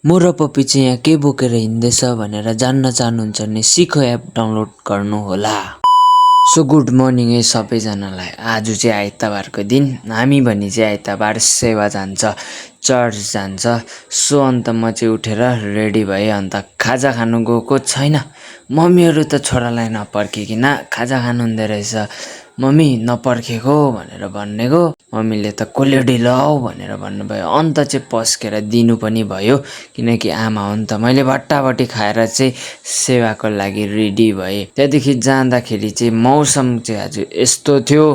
म र पप्पी चाहिँ यहाँ के बोकेर हिँड्दैछ भनेर जान्न चाहनुहुन्छ भने सिखो एप डाउनलोड गर्नुहोला। सो गुड मर्निङ है सबैजनालाई। आज चाहिँ आइतबारको दिन, हामी भने चाहिँ आइतबार सेवा जान्छ, चर्च जान्छ। सो अन्त म चाहिँ उठेर रेडी भएँ। अन्त खाजा खानु गएको छैन। मम्मीहरू त छोरालाई नपर्खिकन खाजा खानु हुँदो रहेछ। मम्मी नपर्खेको भनेर भनेको, मम्मीले त कसले ढिलो भनेर भन्नुभयो। अन्त चाहिँ पस्केर दिनु पनि भयो, किनकि आमा हो नि त। मैले भट्टाभट्टी खाएर चाहिँ सेवाको लागि रेडी भएँ। त्यहाँदेखि जाँदाखेरि चाहिँ मौसम चाहिँ आज यस्तो थियो।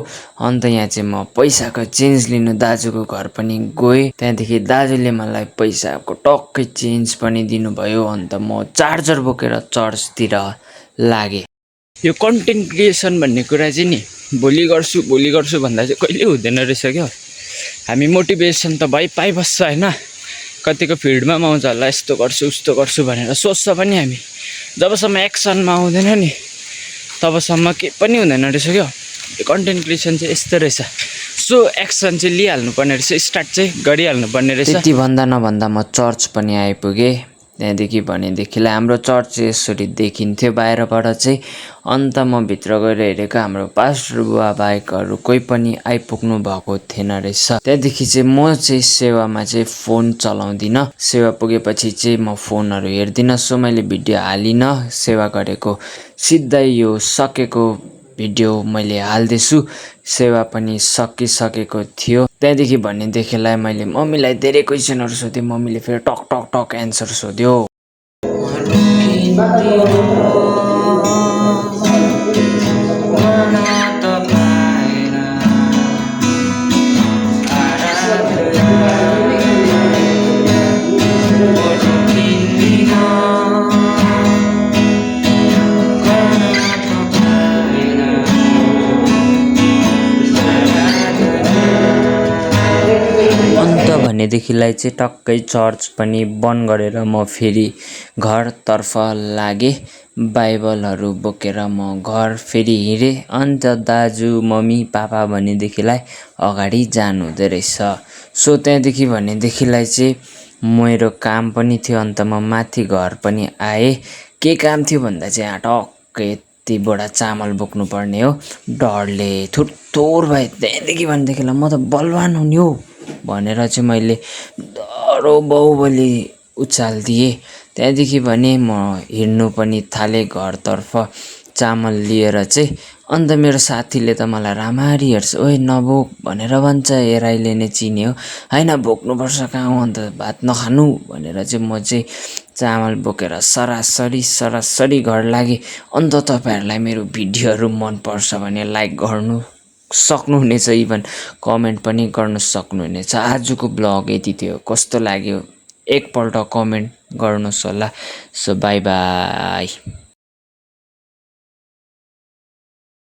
अन्त यहाँ चाहिँ म पैसाको चेन्ज लिनु दाजुको घर पनि गएँ। त्यहाँदेखि दाजुले मलाई पैसाको टक्कै चेन्ज पनि दिनुभयो। अन्त म चार्जर बोकेर चर्चतिर लागेँ। यो कन्टेन्ट क्रिएसन भन्ने कुरा चाहिँ नि भोलि गर्छु भन्दा चाहिँ कहिले हुँदैन रहेछ क्या। हामी मोटिभेसन त पाइबस्छ होइन, कतिको फिल्डमा आउँछ होला यस्तो गर्छु उस्तो गर्छु भनेर सोच्छ पनि हामी। जबसम्म एक्सनमा आउँदैन नि तबसम्म के पनि हुँदैन रहेछ क्या। यो कन्टेन्ट क्रिएसन चाहिँ यस्तो रहेछ। सो एक्सन चाहिँ लिइहाल्नु पर्ने रहेछ, स्टार्ट चाहिँ गरिहाल्नु पर्ने रहेछ। त्यति भन्दा नभन्दा म चर्च पनि आइपुगेँ। त्यहाँदेखि भनेदेखिलाई हाम्रो चर्च चाहिँ यसरी देखिन्थ्यो बाहिरबाट चाहिँ। अन्त म भित्र गएर हेरेको, हाम्रो पास्टर बुवा बाहेकहरू कोही पनि आइपुग्नु भएको थिएन रहेछ। त्यहाँदेखि चाहिँ म चाहिँ सेवामा चाहिँ फोन चलाउँदिनँ। सेवा पुगेपछि चाहिँ म फोनहरू हेर्दिनँ। सो मैले भिडियो हालिनँ सेवा गरेको, सिधै यो सकेको भिडियो मैले हाल्दैछु। सेवा पनि सकिसकेको थियो। त्यहाँदेखि भनेदेखिलाई मैले मम्मीलाई धेरै क्वेसनहरू सोधेँ। मम्मीले फेरि टक टक टक एन्सर सोध्यो। भनेदेखिलाई चाहिँ टक्कै चर्च पनि बन्द गरेर म फेरि घरतर्फ लागेँ। बाइबलहरू बोकेर म घर फेरि हिँडेँ। अन्त दाजु मम्मी पापा भनेदेखिलाई अगाडि जानु हुँदो रहेछ। सो त्यहाँदेखि भनेदेखिलाई चाहिँ मेरो काम पनि थियो। अन्त म माथि घर पनि आएँ। के काम थियो भन्दा चाहिँ टक्कै यति बोरा चामल बोक्नु पर्ने हो। डरले थुरथुर भए। त्यहाँदेखि भनेदेखिलाई म त बलवान हुने हो भनेर चाहिँ मैले डरो बाहुबली उचालिदिएँ। त्यहाँदेखि भने म हिँड्नु पनि थालेँ घरतर्फ चामल लिएर चाहिँ। अन्त मेरो साथीले त मलाई राम्ररी हेर्छ, ओए नबोक भनेर भन्छ। हेराइले नै चिने हो, होइन बोक्नुपर्छ कहाँ हो, अन्त भात नखानु भनेर चाहिँ म चाहिँ चामल बोकेर सरासरी घर लागेँ। अन्त तपाईँहरूलाई मेरो भिडियोहरू मनपर्छ भने लाइक गर्नु सक्नुहुनेछ, इभन कमेन्ट पनि गर्न सक्नुहुनेछ। आजको ब्लग यति थियो। कस्तो लाग्यो एकपल्ट कमेन्ट गर्नुहोस् होला। So by by.